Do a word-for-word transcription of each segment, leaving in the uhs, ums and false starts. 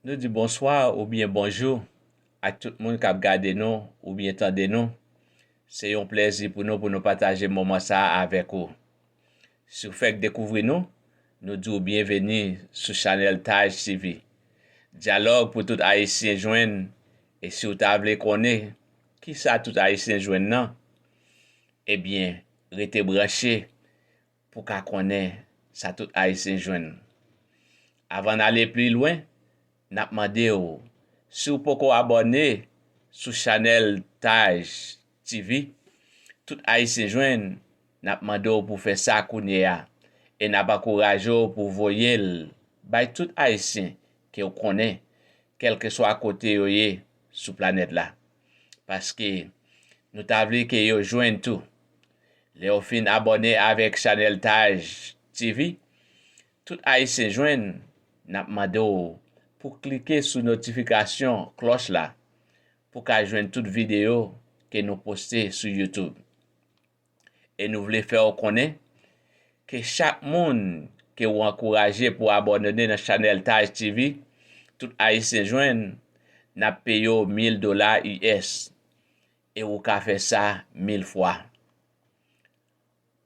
Nou di bonswa oubyen bonjou ak tout moun k ap gade nou oubyen tande nou. Se yon plèzi pou nou pou nou pataje moman sa a avèk ou. Si w fèk dekouvri nou, nou di w byenveni sou chanèl Taj T V. Dyalòg pou tout Ayisyen jwenn, e si w ta vle konnen kisa tout Ayisyen jwenn nan, ebyen, rete branche pou ka konnen sa tout Ayisyen jwenn. Avan n ale pli lwen, n ap mande w, si w poko abòne sou chanèl Taj T V, tout Ayisyen jwenn, n ap mande w pou fè sa kounye a, e n ap ankouraje w pou voye l bay tout Ayisyen ke w konnen, kèlkeswa kote yo ye sou planèt la. Paske nou ta vle ke yo jwenn tou. Lè w fin abòne avèk chanèl Taj T V, tout Ayisyen jwenn, n ap mande w pou klike sou notifikasyon klòch la pou ka jwenn tout videyo ke nou poste sou YouTube. E nou vle fè w konnen ke chak moun ke w ankouraje pou abòne nan chanèl Taj T V, tout Ayisyen jwenn, n ap peye w mil dola U S. E ou ka fè sa mil fwa.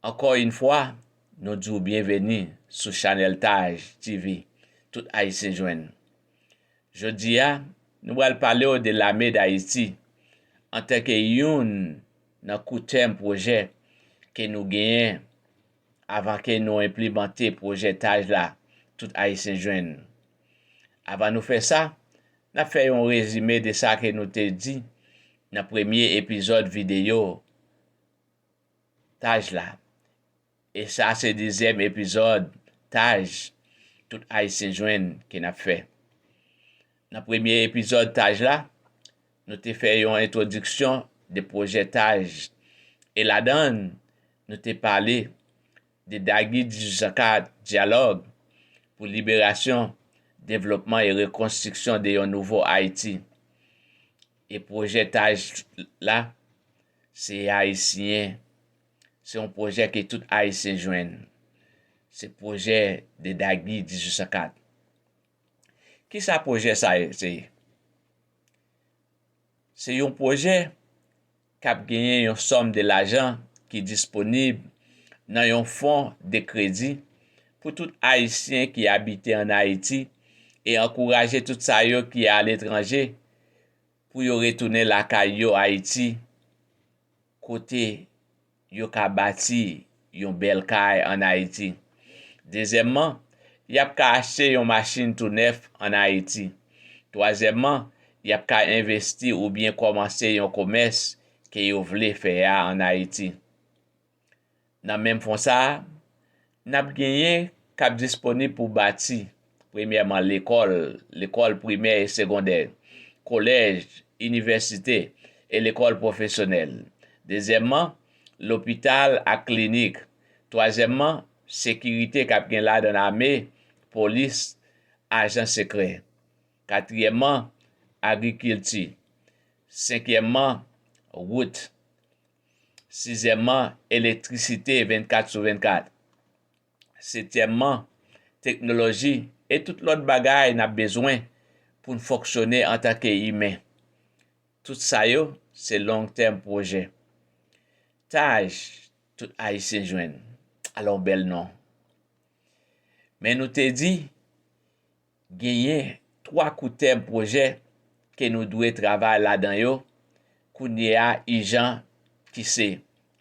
Ankò yon fwa, nou di w byenveni sou chanèl Taj T V, tout Ayisyen jwenn. Jodi a, nou pral pale w de Lame Dayiti, antanke youn nan kou tèm pwojè ke nou genyen avan ke nou enplimante pwojè Taj la, tout Ayisyen jwenn. Avan nou fè sa, n ap fè yon rezime de sa ke nou te di nan premye epizòd videyo Taj la. E sa se dezyèm epizòd Taj, tout Ayisyen jwenn, ke n ap fè. Nan premye epizòd Taj la, nou te fè yon entwodiksyon de pwojè Taj. E ladan l, nou te pale de Dagui dizuit san kat, dyalòg pou liberasyon, devlopman e rekonstriksyon de yon nouvo Ayiti. E pwojè Taj la, se Ayisyen, se yon pwojè ke tout Ayisyen jwenn. Se pwojè de Dagui dizuit san kat. Kisa pwojè sa a ye? Se yon pwojè k ap genyen yon sòm de lajan ki disponib nan yon fon de kredi pou tout Ayisyen ki abite ann Ayiti e ankouraje tout sa yo ki aletranje pou yo retounen lakay yo Ayiti, kote yo ka bati yon bèl kay ann Ayiti. Dezyèmman, y ap ka achte yon machin tou nèf ann Ayiti. Twazyèmman, y ap ka envesti oubyen kòmanse yon komès ke yo vle fè a ann Ayiti. Nan menm fon sa a, n ap genyen k ap disponib pou bati, premyèman, lekòl, lekòl primè e segondè, kolèj, inivèsite e lekòl pwofesyonèl. Dezyèmman, lopital ak klinik. Twazyèmman, sekirite k ap gen ladan lame, polis, ajan sekrè. Katriyèmman, agrikilti. Senkyèmman, wout. Sizyèmman, elektrisite vennkat sou vennkat. Setyèmman, teknoloji e tout lòt bagay n ap bezwen pou n fonksyone antanke imen. Tout sa yo, se long tèm pwojè. Taj, tout Ayisyen jwenn. Ala yon bèl non. Men nou te di, genyen twa kou tèm pwojè ke nou dwe travay ladan yo kounye a ijan, ki se,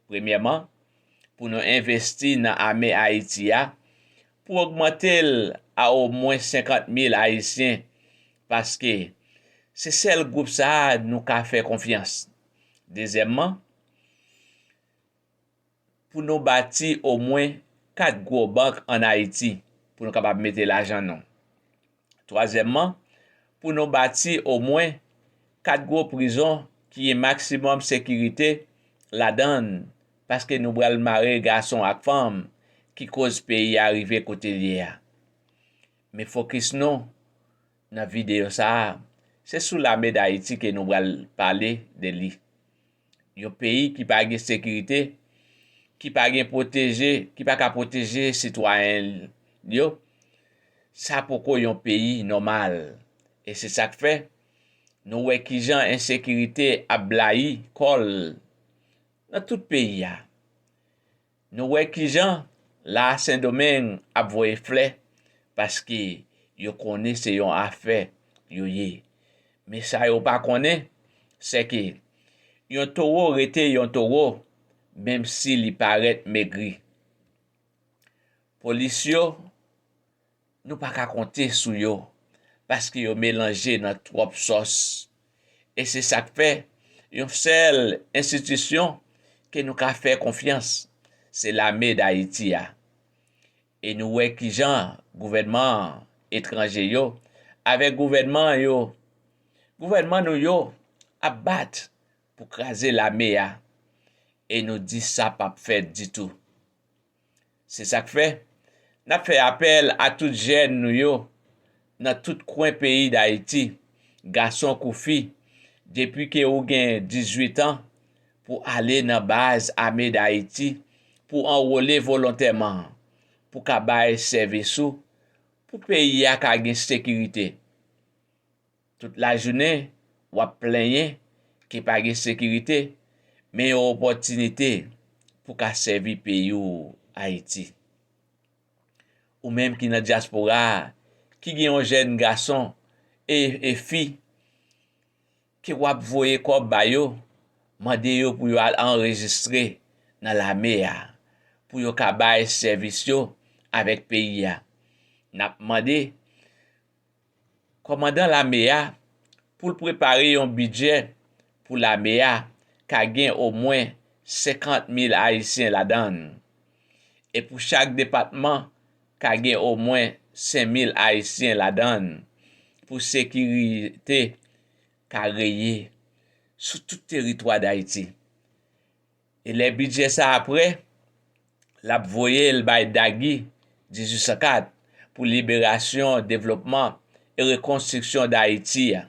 premyèman, pou nou envesti nan ame Ayiti a, pou ogmante l a omwen senkant mil Ayisyen, paske se sèl gwoup sa a nou ka fè konfyans. Dezyèmman, pou nou bati omwen kat gwo bank ann Ayiti pou nou kapab mete lajan nou. Twazyèmman, pou nou bati omwen kat gwo prizon ki gen maksimòm sekirite ladan l, paske nou pral mare gason ak fanm ki koz peyi a rive kote l ye a. Men fokis nou nan videyo sa a, se sou Lame Dayiti ke nou pral pale de li. Yon peyi ki pa gen sekirite, ki pa gen pwoteje, ki pa ka pwoteje sitwayen l yo, sa poko yon peyi nòmal. E se sa k fè, nou wè kijan ensekirite ap blayi kò l nan tout peyi a. Nou wè kijan la Sendomeng ap voye flè, paske yo konnen se yon afè yo ye. Men sa yo pa konnen, se ke yon towo rete yon towo, menm si li parèt megri. Polis yo, nou pa ka konte sou yo, paske yo melanje nan twòp sòs. E se sa k fè, yon sèl enstitisyon ke nou ka fè konfyans, se lame Dayiti a. E nou wè kijan gouvènman etranje yo, avèk gouvènman yo, gouvènman nou yo ap bat pou kraze lame a. E nou di sa p ap fèt ditou. Se sa k fè, n ap fè apèl a tout jèn nou yo nan tout kwen peyi Dayiti, gason kou fi, depi ke ou gen dizuit an, pou ale nan baz ame Dayiti, pou anwole volontèman, pou ka bay sèvis ou, pou peyi a ka gen sekirite. Tout lajounen, w ap plenyen ke pa gen sekirite, men yon opòtinite pou ka sèvi peyi w, Ayiti. Ou menm ki nan dyaspora a, ki gen yon jèn gason e, e fi, ke w ap voye kòb ba yo, mande yo pou yo al anrejistre nan lame a, pou yo ka bay sèvis yo avèk peyi a. N ap mande kòmandan lame a pou l prepare yon bidjè pou lame a ka gen omwen senkant mil Ayisyen ladan l. E pou chak depatman ka gen omwen senk mil Ayisyen ladan l pou sekirite ka reye sou tout teritwa Dayiti. E lè bidjè sa a prè, l ap voye l bay Dagi dizuit san kat pou liberasyon, devlopman e rekonstriksyon Dayiti a.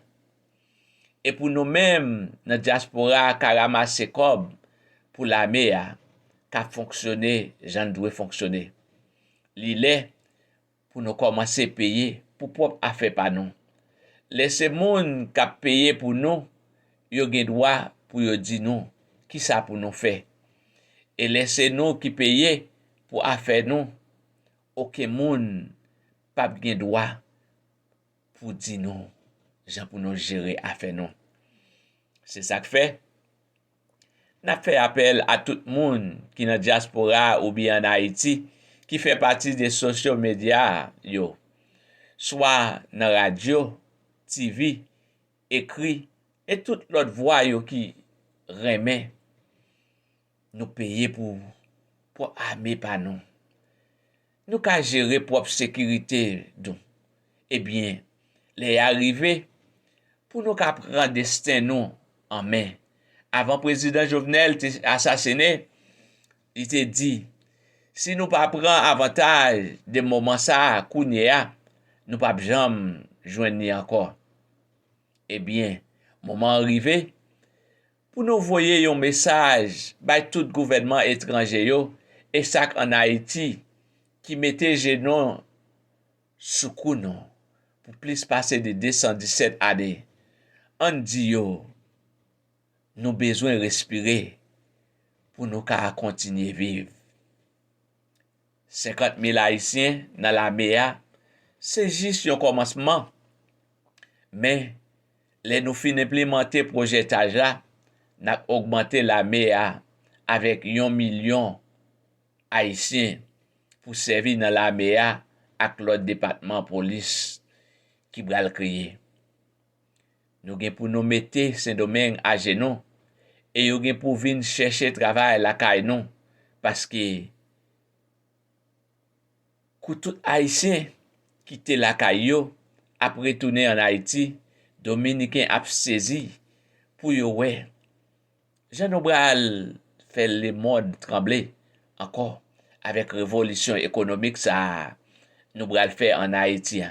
E pou nou menm nan dyaspora a ka ranmase kòb pou lame a ka fonksyone jan l dwe fonksyone. Li lè pou nou kòmanse peye pou pwòp afè pa nou. Lè se moun k ap peye pou nou, yo gen dwa pou yo di nou kisa pou nou fè. E lè se nou ki peye pou afè nou, okenn moun p ap gen dwa pou di nou jan pou nou jere afè nou. Se sa k fè, n ap fè apèl a tout moun ki nan dyaspora a oubyen ann Ayiti ki fè pati de sosyo medya yo, swa nan radyo, T V, ekri, e tout lòt vwa yo ki renmen nou peye pou pwòp ame pa nou. Nou ka jere pwòp sekirite nou. Ebyen, lè a rive pou nou ka pran desten nou an men. Avan prezidan Jovenel te asasinen, li te di, si nou pa pran avantaj de moman sa a kounye a, nou p ap janm jwenn li ankò. Ebyen, moman an rive pou nou voye yon mesaj bay tout gouvènman etranje yo e sa k ann Ayiti ki mete jenon sou kou nou pou plis pase de de san disèt ane. Ann di yo, nou bezwen respire pou nou ka kontinye viv. Senkant mil Ayisyen nan lame a, se jis yon kòmansman. Men, lè nou fin enplimante pwojè taj la, n ap ogmante lame a avèk yon milyon Ayisyen pou sèvi nan lame a ak lòt depatman polis ki pral kreye. Nou gen pou nou mete Sendomeng ajenou e yo gen pou vin chèche travay lakay nou, paske kou tout Ayisyen kite lakay yo ap retounen ann Ayiti, Dominiken ap sezi pou yo wè jan nou pral fè lemonn tranble ankò avèk revolisyon ekonomik sa a nou pral fè ann Ayiti a.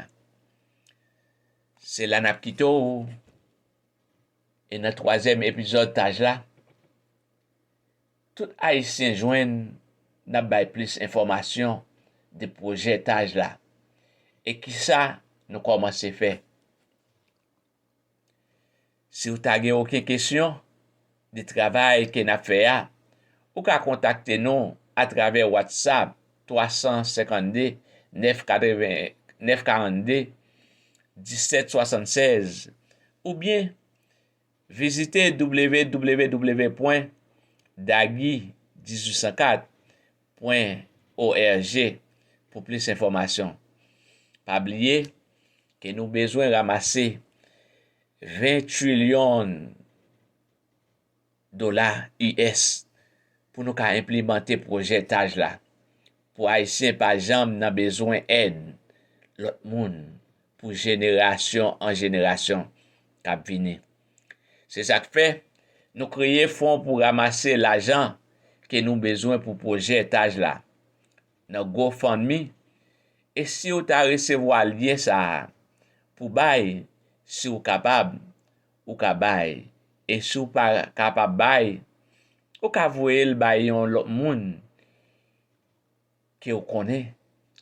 Se la n ap kite w. E nan twazyèm epizòd taj la, tout Ayisyen jwenn, n ap bay plis enfòmasyon de pwojè taj la e kisa nou kòmanse fè. Si w ta gen okenn kesyon de travay ke n ap fè a, ou ka kontakte nou atravè WhatsApp twa san senkannde, nèf katreven, nèf karannde, disèt swasannsèz, oubyen vizite w w w pwen dagi dizuit san kat pwen org pou plis enfòmasyon. Pa bliye ke nou bezwen ranmase ven trilyon dola U S pou nou ka enplimante pwojè taj la, pou Ayisyen pa janm nan bezwen èd lòt moun pou jenerasyon an jenerasyon k ap vini. Se sa k fè nou kreye fon pou ranmase lajan ke nou bezwen pou pwojè taj la nan GoFundMe. E si w ta resevwa lyen sa a pou bay, si w kapab, ou ka bay. E si w pa kapab bay, ou ka voye l bay yon lòt moun ke w konnen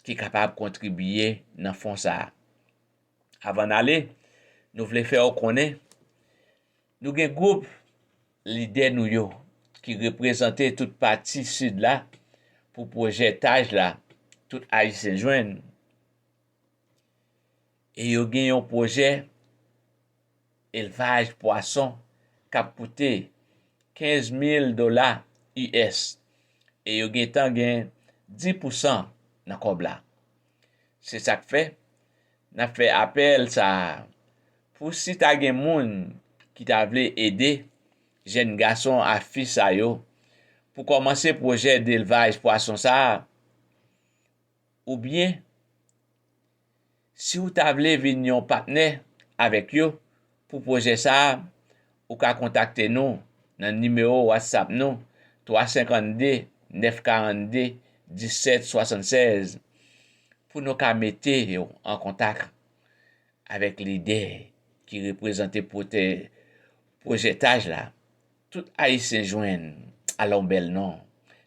ki kapab kontribiye nan fon sa a. Avan n ale, nou vle fè w konnen, nou gen gwoup lidè nou yo ki reprezante tout pati Sid la pou pwojè taj la, Tout Ayisyen Jwenn. E yo gen yon pwojè elvaj pwason k ap koute kenz mil dola U S. E yo gentan gen dis pousan nan kòb la. Se sa k fè n ap fè apèl sa a pou si ta gen moun ki ta vle ede jèn gason ak fi sa yo pou kòmanse pwojè delvaj pwason sa a, oubyen si w ta vle vin yon patnè avèk yo pou pwojè sa a, ou ka kontakte nou nan nimewo WhatsApp nou, twa senkannde, nèf karannde, disèt swasannsèz, pou nou ka mete w an kontak avèk lidè ki reprezante pwotè-, pwojè taj la. Tout Ayisyen Jwenn, ala yon bèl non.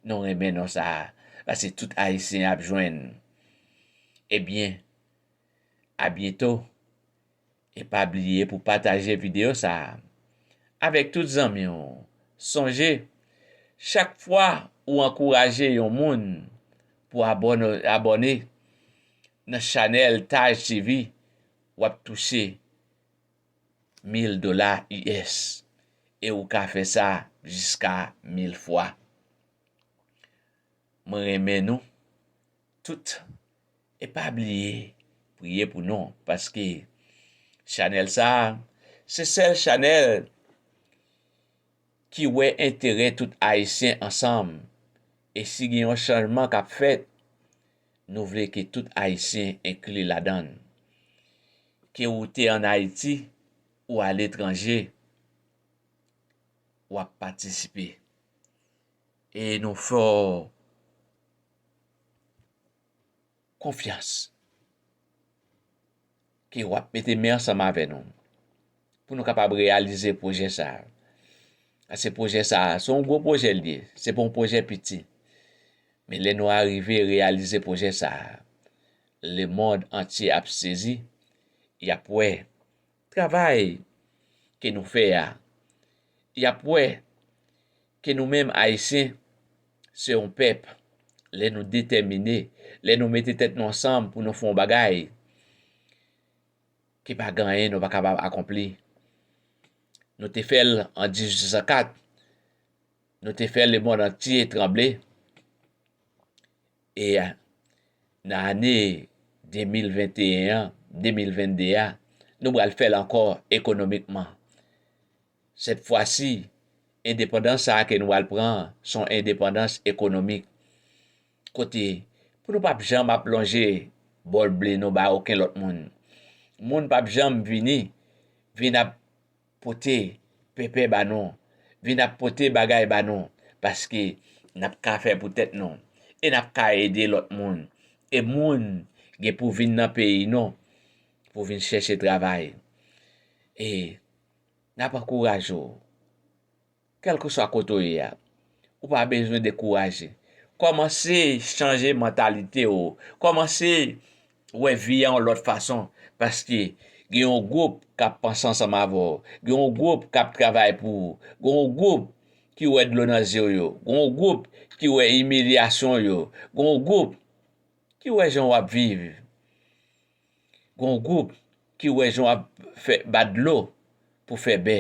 Nou renmen non sa a, paske tout Ayisyen ap jwenn. Ebyen, a byento. E pa bliye pou pataje videyo sa a avèk tout zanmi w. Sonje, chak fwa ou ankouraje yon moun pou abòne, abòne nan chanèl Taj T V, w ap touche mil dola U S. E ou ka fè sa jiska mil fwa. Mwen renmen nou tout. E pa bliye, priye pou nou, paske chanèl sa a, se sèl chanèl ki wè enterè tout Ayisyen ansanm. E si gen yon chanjman k ap fèt, nou vle ke tout Ayisyen enkli ladan l. Ke ou te ann Ayiti ou aletranje, w ap patisipe. E nou fè w konfyans ke w ap mete men ansanm avè nou pou nou kapab reyalize pwojè sa a. Paske pwojè sa a, se yon gwo pwojè l ye, se pa yon pwojè piti. Men lè nou arive reyalize pwojè sa a, lemonn antye ap sezi, y ap wè travay ke nou fè a, y ap wè ke nou menm Ayisyen, se yon pèp, lè nou detèmine, lè nou mete tèt nou ansanm pou nou fè yon bagay, ke pa gen anyen nou pa kapab akonpli. Nou te fè l an dizuit san kat, nou te fè lemonn antye tranble. E nan ane de mil venteyen an, de mil vennde a, nou pral fè l ankò ekonomikman. Sèt fwa si, endepandans sa a ke nou pral pran, se yon endepandans ekonomik. Kote, pou nou p ap janm ap lonje bòl ble nou ba okenn lòt moun. Moun p ap janm vini, vin ap pote pèpè ba nou, vin ap pote bagay ba nou, paske n ap ka fè pou tèt nou, e n ap ka ede lòt moun. E moun gen pou vin nan peyi nou, pou vin chèche travay. E n ap ankouraje w, kèlkeswa kote w ye a, ou pa bezwen dekouraje. Kòmanse chanje mantalite w. Kòmanse wè vi a yon lòt fason. Paske gen yon gwoup k ap panse ansanm avè w, gen yon gwoup k ap travay pou ou, gen yon gwoup ki wè dlo nan zye w yo, gen yon gwoup ki wè imilyasyon w yo, gen yon gwoup ki wè jan w ap viv, gen yon gwoup ki wè jan w ap fè, bat dlo pou fè bè.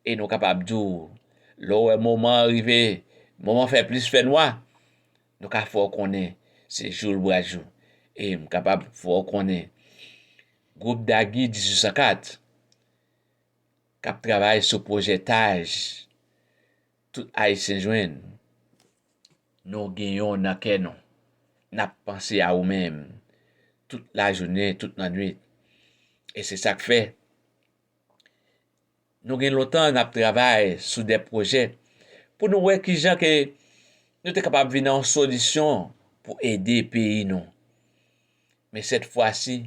E nou kapab di w, lè w wè moman an rive, moman fè plis fè nwa, nou ka fè w konnen se jou l bral jou. E m kapab fè w konnen, gwoup Dagi dizuit san kat k ap travay sou pwojè taj, tout Ayisyen jwenn, nou gen yon nan kè nou. N ap panse a ou menm tout lajounen, tout lannwit. E se sa k fè, nou gen lontan n ap travay sou de pwojè pou nou wè kijan ke nou te kapab vin a yon solisyon pou ede peyi nou. Men sèt fwa si,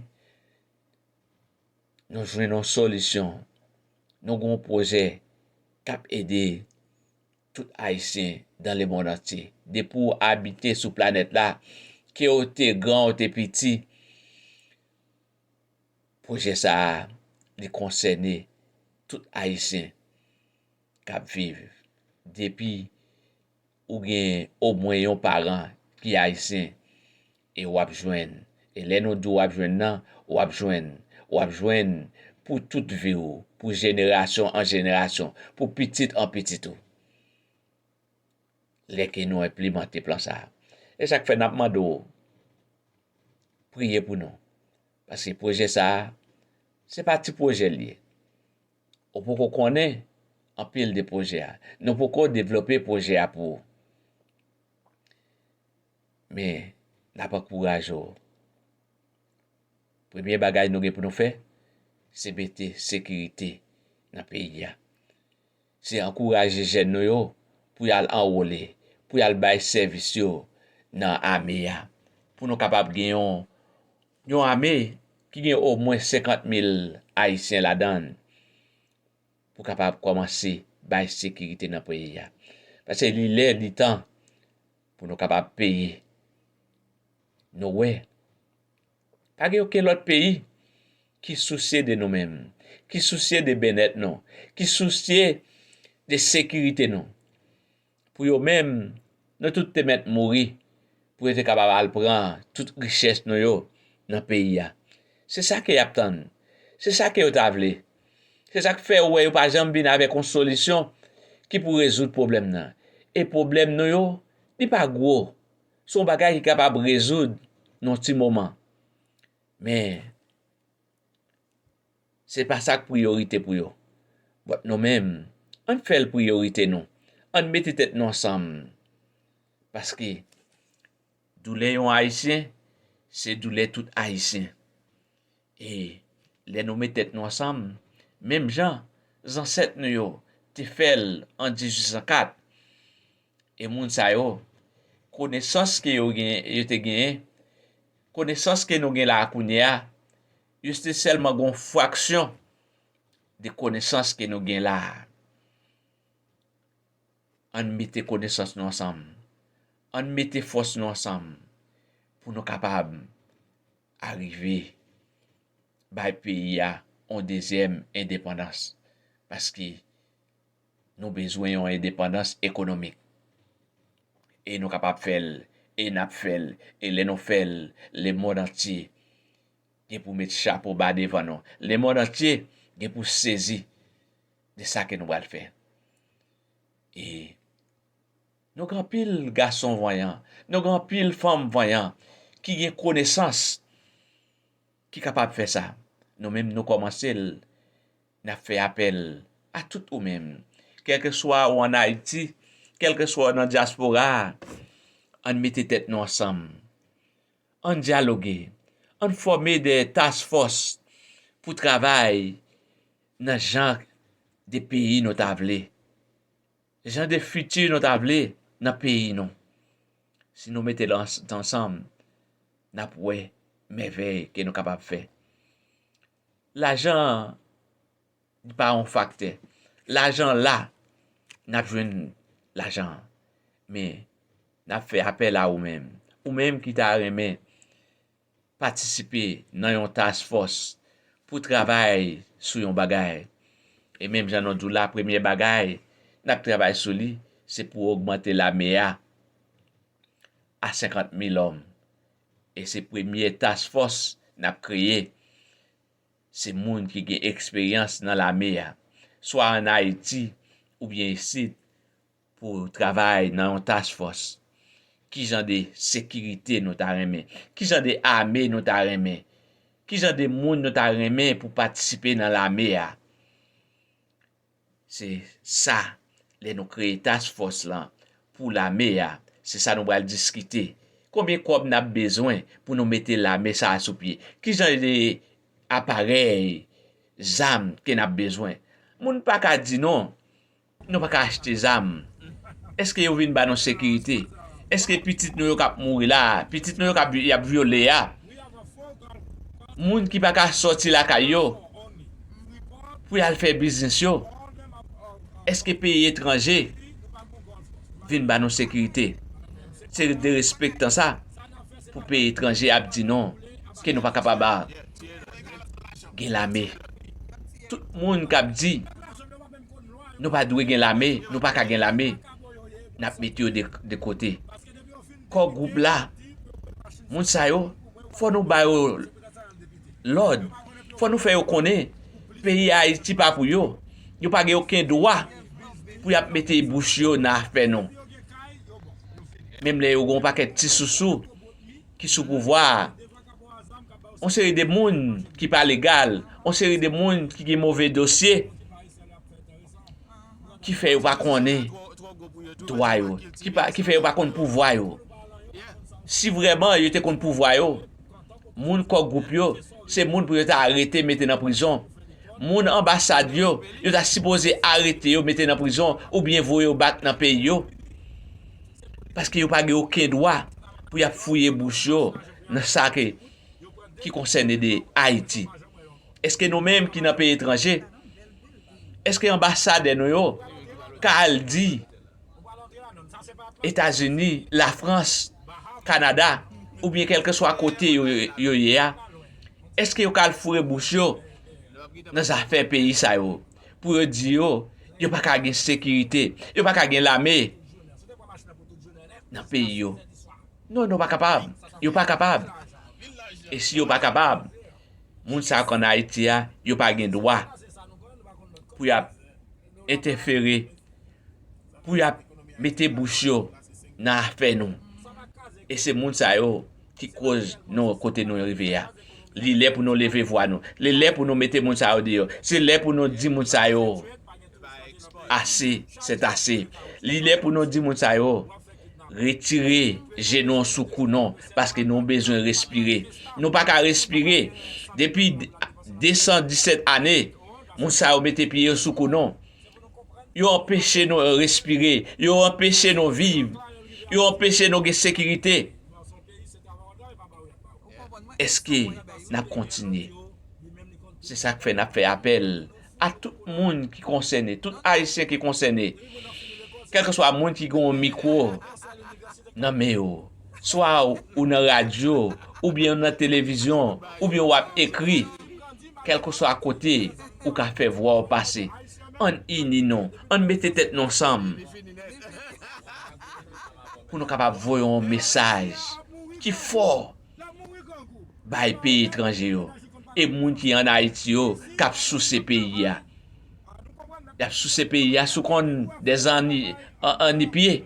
nou jwenn yon solisyon. Nou gen yon pwojè k ap ede tout Ayisyen dans le monde entier. Depi w abite sou planèt la, ke w te gran, w te piti, pwojè sa a, li konsène tout Ayisyen k ap viv. Depi ou gen omwen yon paran ki ayisyen, e w ap jwenn. E lè nou di w ap jwenn nan, w ap jwenn. W ap jwenn pou tout vi w, pou jenerasyon an jenerasyon, pou pitit an pitit ou. Lè ke nou enplimante plan sa a. E sa k fè n ap mande w priye pou nou. Paske pwojè sa a, se pa ti pwojè l ye. Ou poko konnen anpil de pwojè a. Nou poko devlope pwojè a pou ou. Men, n ap ankouraje w. Premye bagay nou gen pou nou fè, se mete sekirite nan peyi a. Se ankouraje jèn nou yo pou y al anwole, pou y al bay sèvis yo nan ame a, pou nou kapab gen yon, yon ame ki gen omwen senkant mil Ayisyen ladan l, pou kapab kòmanse bay sekirite nan peyi a. Paske li lè, li tan pou nou kapab peye. Nou wè, pa gen okenn lòt peyi ki sousye de nou menm, ki sousye de byenèt nou, ki sousye de sekirite nou. Pou yo menm, nou tout te mèt mouri, pou yo te kapab al pran tout richès nou yo nan peyi a. Se sa ke y ap tann. Se sa ke yo ta vle. Se sa k fè ou wè yo pa janm vin avèk yon solisyon ki pou rezoud pwoblèm nan. E pwoblèm nou yo, li pa gwo. Se yon bagay ki kapab rezoud nan yon ti moman. Men, se pa sa k priyorite pou yo. But nou menm, ann fè l priyorite nou. Ann mete tèt nou ansanm. Paske doulè yon Ayisyen, se doulè tout Ayisyen. E lè nou met tèt nou ansanm, menm jan zansèt nou yo te fè l an dizuit san kat, e moun sa yo, konesans ke yo gen, yo te genyen, konesans ke nou gen la a kounye a, yo se te sèlman gen yon fraksyon de konesans ke nou gen la a. Ann mete konesans nou ansanm. Ann mete fòs nou ansanm pou nou kapab arive bay peyi a yon dezyèm endepandans. Paske nou bezwen yon endepandans ekonomik. E nou kapab fè l, e n ap fè l, e lè nou fè l, lemonn antye gen pou met chapo ba devan nou. Lemonn antye gen pou sezi de sa ke nou pral fè. E nou gen anpil gason vanyan, nou gen anpil fanm vanyan ki gen konesans, ki kapab fè sa. Nou menm nou kòmanse l, n ap fè apèl a tout ou menm. Kèlkeswa ou ann Ayiti, kèlkeswa ou nan dyaspora a, ann mete tèt nou ansanm. Ann dyaloge. Ann fòme de task force pou travay nan jan de peyi nou ta vle. Jan de fiti nou ta vle nan peyi nou. Si nou mete l ans-, ansanm, n ap wè mèvèy ke nou kapab fè. Lajan an, li pa yon faktè. Lajan la, n ap jwenn lajan an. Men, n ap fè apèl a ou menm. Ou menm ki ta renmen patisipe nan yon task force pou travay sou yon bagay. E menm jan nou di w la, premye bagay n ap travay sou li, se pou ogmante lame a a senkant mil òm. E se premye task force n ap kreye. Se moun ki gen eksperyans nan lame a, swa ann Ayiti oubyen isit, pou travay nan yon task force. Ki jan de sekirite nou ta renmen? Ki jan de ame nou ta renmen? Ki jan de moun nou ta renmen pou patisipe nan lame a? Se sa, lè nou kreye task force lan pou lame a, se sa nou pral diskite. Konbyen kòb n ap bezwen pou nou mete lame sa a sou pye? Ki jan de aparèy, zam ke n ap bezwen? Moun pa ka di non. Nou pa ka achte zam. Èske yo vin ba nou sekirite? Èske pitit nou yo k ap mouri la, pitit nou yo k ap, y ap vyole a, moun ki pa ka sòti lakay yo pou y al fè biznis yo, èske peyi etranje vin ba nou sekirite? Se derespektan sa pou peyi etranje ap di non, ke nou pa kapab gen lame. Tout moun k ap di nou pa dwe gen lame, nou pa ka gen lame, n ap mete yo de, de kote. Kò gwoup la, moun sa yo, fò nou ba yo lòd, fò nou fè yo konnen peyi Ayiti pa pou yo. Yo pa gen okenn dwa pou y ap mete bouch yo nan afè nou. Menm lè yo gen yon pakèt ti sousou ki sou pouvwa a, yon seri de moun ki pa legal, yon seri de moun ki gen move dosye, ki fè yo pa konnen dwa yo, ki pa, ki fè yo pa konn pouvwa yo. Si vrèman yo te konn pouvwa yo, moun kò gwoup yo, se moun pou yo ta arete mete nan prizon. Moun anbasad yo, yo ta sipoze arete yo mete nan prizon oubyen voye yo bak nan peyi yo. Paske yo pa gen okenn dwa pou y ap fouye bouch yo nan sa ke, ki konsène de Ayiti. Èske nou menm ki nan peyi etranje, èske anbasadè nou yo ka al di Etazini, Lafrans, Kanada, oubyen kèlkeswa kote yo, yo ye a, èske yo ka al foure bouch yo nan zafè peyi sa yo pou yo di yo, yo pa ka gen sekirite, yo pa ka gen lame nan peyi yo? Non, non, pa kapab. Yo pa kapab. E si yo pa kapab, moun sa yo k ann Ayiti a, yo pa gen dwa pou y ap entèfere, pou y ap mete bouch yo nan afè nou. E se moun sa yo ki koz nou kote nou rive a. Li lè pou nou leve vwa nou. Li lè pou nou mete moun sa yo deyò. Se lè pou nou di moun sa yo, ase, c'est assez. Li lè pou nou di moun sa yo, retire je nou sou kou nou, paske nou bezwen respire. Nou pa ka respire. Depi de san disèt ane, moun sa yo mete pye yo sou kou nou. Yo anpeche nou respire. Yo anpeche nou viv. Yo anpeche nou gen sekirite. Èske n ap kontinye? Se sa k fè n ap fè apèl a tout moun ki konsène, tout Ayisyen ki konsène, kèlkeswa moun ki gen yon mikwo nan men yo, swa ou nan radyo, oubyen ou nan televizyon, oubyen w ap ekri, kèlkeswa kote ou ka fè vwa w pase, ann ini nou, ann mete tèt nou ansanm pou nou kapab voye yon mesaj ki fò bay peyi etranje yo e moun ki ann Ayiti yo k ap souse peyi a. Y ap souse peyi a sou konn dèzanni, an, annipye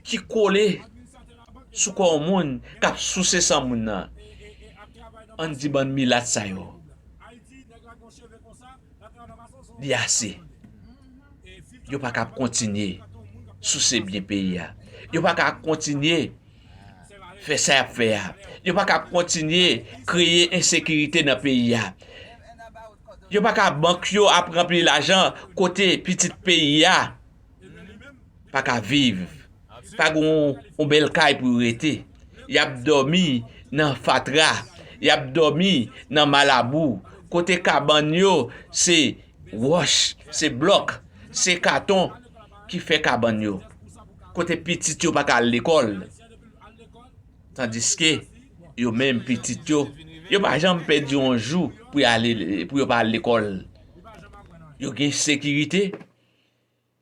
ki kole sou kò yon moun k ap souse san moun nan. Ann di bann milat sa yo, li ase. Yo pa ka kontinye souse byen peyi a. Yo pa ka kontinye fè sa y ap fè a. Yo pa ka kontinye kreye ensekirite nan peyi a. Yo pa ka, bank yo ap ranpli lajan kote pitit peyi a pa ka viv, pa gen yon, yon bèl kay pou yo rete. Y ap dòmi nan fatra, y ap dòmi nan malabou, kote kabann yo se wòch, se blòk, se katon ki fè kabann yo, kote pitit yo pa ka al lekòl. Tandiske yo menm pitit yo, Yo pa janm pèdi yon jou pou y ale, pou yo pa al lekòl. Yo gen sekirite.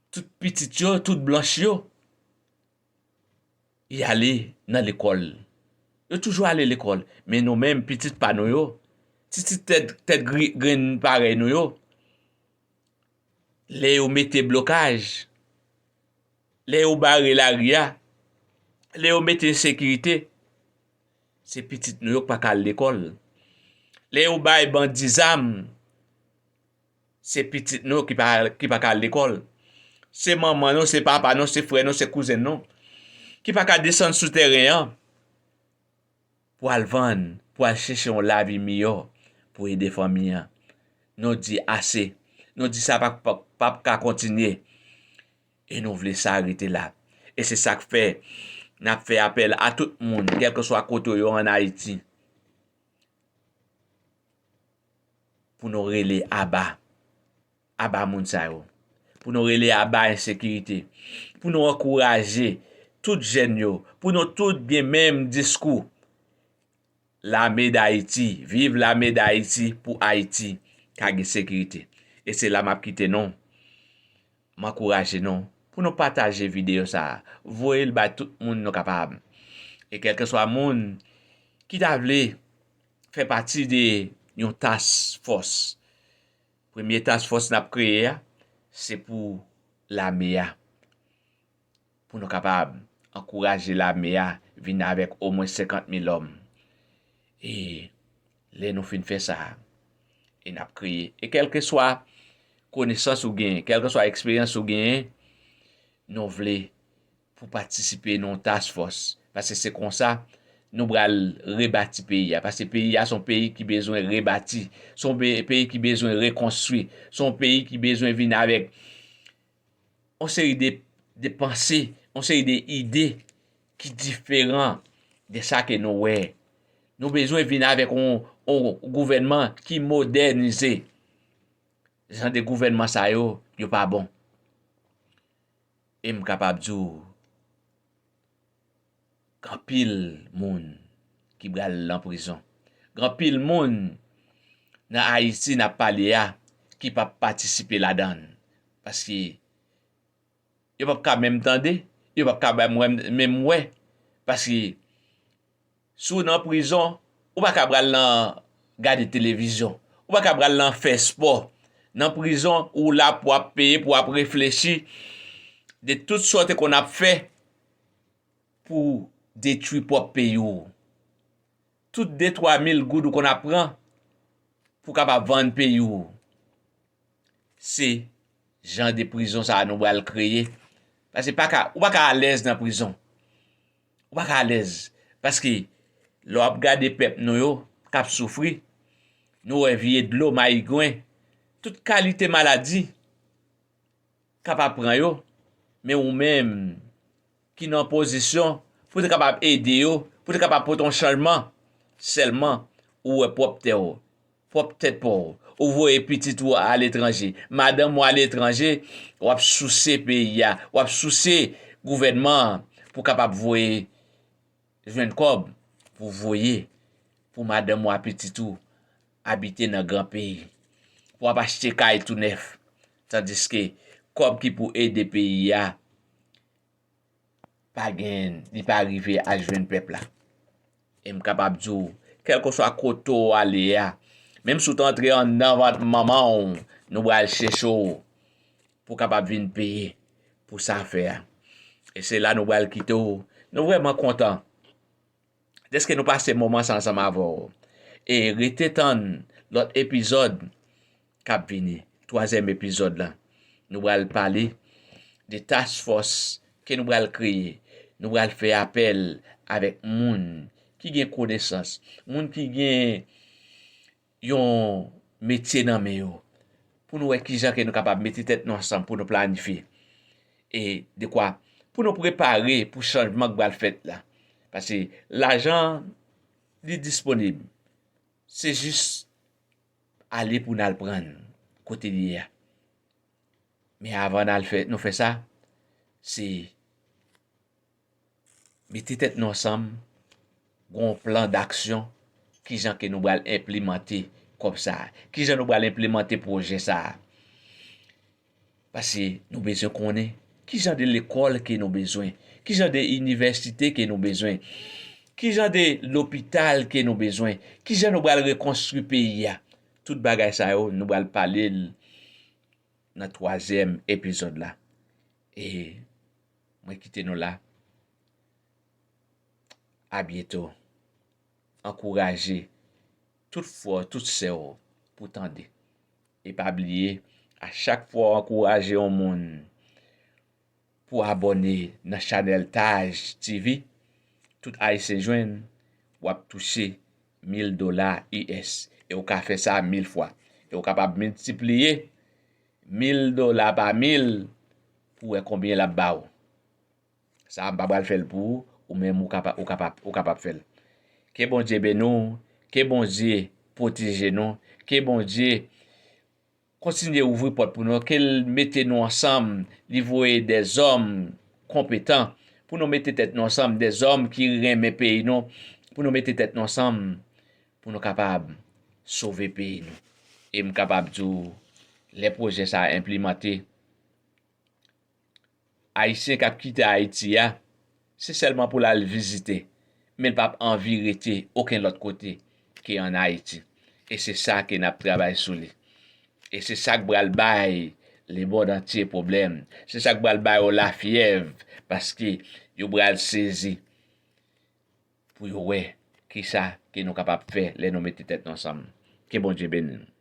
Tout pitit yo, tout blanch yo, y ale nan lekòl. Yo toujou ale lekòl. Men nou menm, pitit pa nou yo, pitit tèt, tèt gri-, grenn parèy nou yo, lè yo mete blokaj, lè yo bare lari a, lè yo mete ensekirite, se pitit nou yo k pa ka al lekòl. Lè yo bay bandi zam, se pitit nou ki pa, ki pa ka al lekòl. Se manman nou, se papa nou, se frè nou, se kouzen nou, ki pa ka desann sou teren an pou al vann, pou al chèche yon lavi miyò pou ede fanmi an. Nou di ase. Nou di sa p ap, p ap, p ap ka kontinye. E nou vle sa rete la. E se sa k fè n ap fè apèl a tout moun, kèlkeswa kote yo ann Ayiti, pou nou rele aba, aba moun sa yo, pou nou rele aba ensekirite, pou nou ankouraje tout jèn yo, pou nou tout gen menm diskou. Lame d Ayiti, viv Lame d Ayiti pou Ayiti ka gen sekirite. E se la m ap kite nou. M ankouraje nou pou nou pataje videyo sa a. Voye l bay tout moun nou kapab. E kèlkeswa moun ki ta vle fè pati de yon task force, premye task force n ap kreye a, se pou lame a. Pou nou kapab ankouraje lame a vin avèk omwen senkant mil òm. E lè nou fin fè sa, e n ap kreye. E kèlkeswa konesans ou genyen, kèlkeswa eksperyans ou genyen, nou vle pou patisipe nan yon task force. Paske se konsa nou pral rebati peyi a. Paske peyi a se yon peyi ki bezwen rebati. Se yon pe-, peyi ki bezwen rekonstwi. Se yon peyi ki bezwen vin avèk yon seri de, de panse, yon seri de ide ki diferan de sa ke nou wè. Nou bezwen vin avèk yon, yon gouvènman ki modènize. Jan de gouvènman sa yo, yo pa bon. E m kapab di w, gen anpil moun ki pral nan prizon. Gen anpil moun nan Ayiti n ap pale a ki p ap patisipe ladan l. Paske yo p ap ka menm tande, yo p ap ka menm, menm wè. Paske si w nan prizon, ou pa ka pral nan gade televizyon. Ou pa ka pral nan fè spò. Nan prizon, ou la pou w ap peye, pou w ap reflechi de tout sa w te konn ap fè pou detwi pwòp peyi w. Tout de twa mil goud ou konn ap pran pou w kapab vann peyi w. Se jan de prizon sa a nou pral kreye. Paske pa ka, ou pa ka alèz nan prizon. Ou pa ka alèz. Paske lè w ap gade pèp nou yo k ap soufri, nou wè vye dlo, mayigwen, tout kalite maladi k ap ap pran yo. Men ou menm ki nan pozisyon pou te kapab ede yo, pou te kapab pote yon chanjman, sèlman ou wè pwòp tè w, pwòp tèt pa w. Ou voye pitit ou aletranje, madanm ou aletranje, w ap souse peyi a, w ap souse gouvènman an pou kapab voye jwenn kòb pou voye pou madanm ou a pitit ou abite nan gran peyi. Pou w ap achte kay tou nèf. Tandiske kòb ki pou ede peyi a, pa gen, li pa rive al jwenn pèp la. E m kapab di w, kèlkeswa kote w ale a, menm si w te antre anndan vant manman w, nou pral chèche w pou w kapab vin peye pou sa w fè a. E se la nou pral kite w. Nou vrèman kontan dèske nou pase moman sa ansanm avè w. E rete tann lòt epizòd k ap vini, twazyèm epizòd la. Nou pral pale de task force ke nou pral kreye. Nou pral fè apèl avèk moun ki gen konesans, moun ki gen yon metye nan men yo, pou nou wè kijan ke nou kapab mete tèt nou ansanm pou nou planifye. E dekwa pou nou prepare pou chanjman k pral fèt la. Paske lajan, li disponib. Se jis ale pou n al pran l kote li ye a. Men avan n al fè, nou fè sa, se mete tèt nou ansanm, gen yon plan d'action Kijan ke nou pral enplimante kòb sa a? Kijan nou pral enplimante pwojè sa a? Paske nou bezwen konnen kijan de lekòl ke nou bezwen, kijan de inivèsite ke nou bezwen, kijan de lopital ke nou bezwen, kijan nou pral rekonstwi peyi a. Tout bagay sa yo, nou pral pale l nan twazyèm epizòd la. E mwen kite nou la. A byento. Ankouraje tout frè w, tout sè w pou tande. E pa bliye, a chak fwa w ankouraje yon moun pou abòne nan chanèl Taj T V, tout Ayisyen jwenn, w ap touche mil dola U S. E w ka fè sa mil fwa. E w kapab miltipliye mil dola pa mil pou wè konbyen l ap ba w. Sa a, m pa pral fè l pou ou, ou menm ou kapab, ou kapab, ou kapab fè l. Ke Bondye beni w, ke Bondye pwoteje nou, ke Bondye kontinye ouvri pòt pou nou, ke l mete nou ansanm, li voye dèzòm konpetan pou nou mete tèt nou ansanm, dèzòm ki renmen peyi nou, pou nou mete tèt nou ansanm, pou nou kapab sove peyi nou. E m kapab di w, lè pwojè sa a enplimante, Ayisyen k ap kite Ayiti a, se sèlman pou l al vizite, men l p ap anvi rete okenn lòt kote ke ann Ayiti. E se sa ke n ap travay sou li. E se sa k pral bay lemond antye pwoblèm. Se sa k pral bay yo lafyèv, paske yo pral sezi pou yo wè kisa ke nou kapab fè lè nou mete tèt nou ansanm. Ke Bondye beni nou.